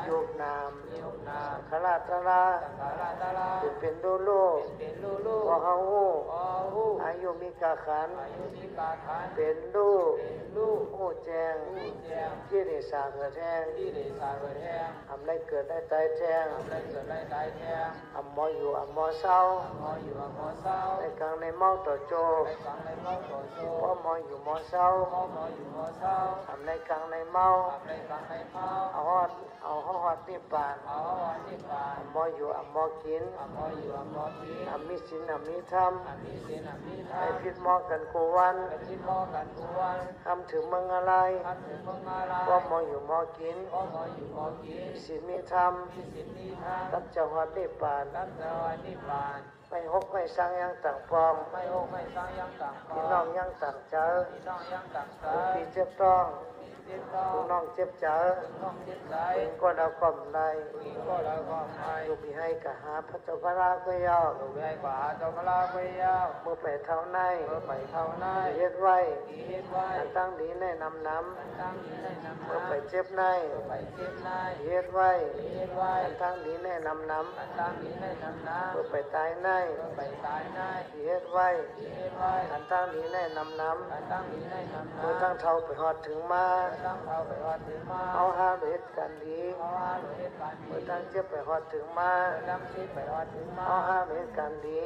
ຮູບນາມ ສັງຂາລາຕະລາ ເປັນເປັນໂລໂລ ພໍເຮົາຮູ້ ອາຍຸມີກາຂັນ ເປັນຮູ້ ຮູ້ແຈ້ງ ກິເລສາເຫືອດແຮງ ອຳໄລເກີດໄລຕາຍແທ້ງ ອຳມໍຢູ່ອຳມໍເຊົາ ໃນກາງໃນເມົາຕໍ່ໂຈ ພໍໝໍຢູ່ໝໍເຊົາ ອຳໃນກາງໃນເມົາ ເອົາຮອດ ເອົາເຮົາຮອດນິບບານ ອຳໝໍຢູ່ອຳໝໍກິນ ອຳມີສິນອຳມີທຳ ໃຫ້ຜິດໝໍກັນຄູ່ວັນ ຮຳເຖິງເມືອງນາລາຍ ພໍໝໍຢູ່ໝໍກິນ ມີສິນມີທຳ ກັບເຈົ້າຮອດນິບບານ ໄມ້ຮົກໄມ້ສັງຍັງຕັ້ງປ່ອງ ພີ່ນ້ອງຍັງຕັ້ງໃຈ ຜູ້ພີ່ເຈັບທ້ອງ ຜູ້ນ້ອງເຈັບໃຈ ຜູ້ຍິງກໍລາວກໍໄດ້ ລູກພີ່ໃຫ້ກະຫາພະເຈົ້າພະລາກໍຍາວ ເມື່ອໄປເທົ່າໃນ ເຮັດໄວ້ ອັນຕັ້ງດີແນະນຳນຳ ເມື່ອໄປເຈັບໃນ ເຮັດໄວ້ ອັນຕັ້ງດີແນະນຳນຳ ເມື່ອໄປຕາຍໃນ ເຮັດໄວ້ ອັນຕັ້ງດີແນະນຳນຳ ເມື່ອຕັ້ງເທົ່າໄປຮອດເຖິງມາ ເຮົາຫາເຮັດການດີ ເມື່ອຕັ້ງເຈັບໄປຮອດເຖິງມາ ເຮົາຫາເຮັດການດີ